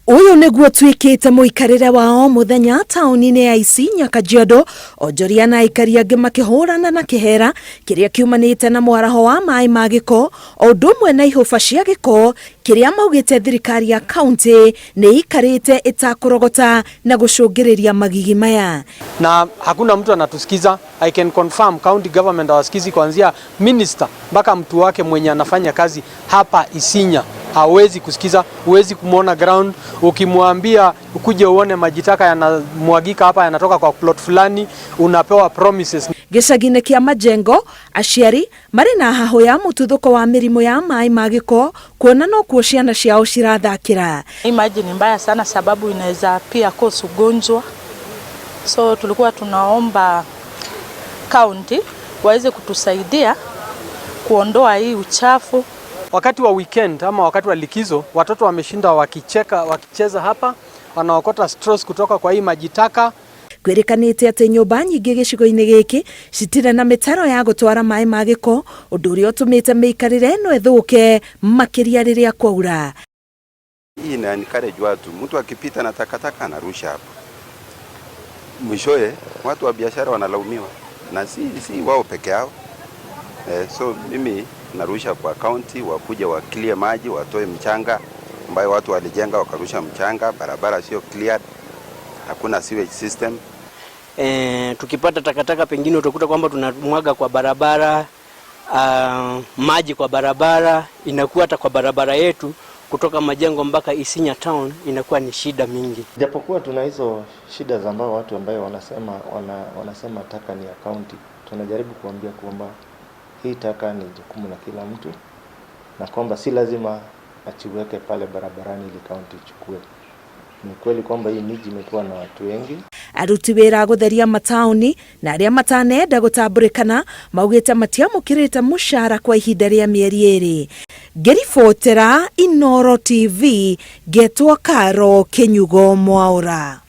Ũyũ nĩguo ũtuĩkĩte mũikarĩre wa o mũthenya taũni-inĩ ya Isinya, Kajiado, onjoria na aikari angĩ makĩhũrana na kĩhera kĩrĩa kiumanĩte na mwaraho wa maĩ ma gĩko o ũndũ ũmwe na ihũba cia gĩko kĩrĩa maugĩte thirikari ya kaunti nĩ ĩikarĩte ĩtakũrogota na gũcũngĩrĩria magigi maya. Na hakuna mtu anatusikiza. I can confirm county government hawasikizi, kuanzia minister mpaka mtu wake mwenye anafanya kazi hapa Isinya hawezi kusikiza, huwezi kumwona ground. Ukimwambia ukuje uone maji taka yanamwagika hapa yanatoka kwa plot fulani, unapewa promises. Gĩcagi-inĩ kĩa Majengo, aciari marĩ na hahũ ya mũtuthũko wa mĩrimũ ya maĩ ma gĩko kuona nokuo ciana ciao cirathakĩra. Hii maji ni mbaya sana sababu inaweza pia cause ugonjwa, so tulikuwa tunaomba county waweze kutusaidia kuondoa hii uchafu. Wakati wa weekend ama wakati wa likizo, watoto wameshinda wakicheka, wakicheza hapa, wanaokota straws kutoka kwa hii maji taka. Kwĩrĩkanĩte atĩ nyũmba nyingĩ gĩcigo-inĩ gĩkĩ citirĩ na mĩtaro ya gũtwara maĩ ma gĩko, ũndũ ũrĩa ũtũmĩte mĩikarĩre ĩno ĩthũke makĩria rĩrĩa kwaura. Hii ina encourage watu, mtu akipita na takataka anarusha hapo, mwishowe watu wa biashara wanalaumiwa na si wao peke yao. So mimi narusha kwa county wakuja wa clear maji, watoe mchanga ambayo watu walijenga wakarusha mchanga, barabara sio cleared, hakuna sewage system. Tukipata takataka pengine utakuta kwamba tunamwaga kwa barabara, maji kwa barabara, inakuwa hata kwa barabara yetu kutoka Majengo mpaka Isinya town inakuwa ni shida mingi. Japokuwa tuna hizo shida za ambao watu ambayo wanasema taka ni ya county, tunajaribu kuambia kwamba hii taka ni jukumu la kila mtu na kwamba si lazima achiweke pale barabarani ili county ichukue. Ni kweli kwamba hii miji imekuwa na watu wengi. Aruti wĩra a gũtheria mataũni na arĩa matanenda gũtambũrĩkana maugĩte matiamũkĩrĩte mũcara kwa ihinda rĩa mĩeri 2. Ngĩribotera Inooro TV, ngetwo Karo Kĩnyugo Mwaũra.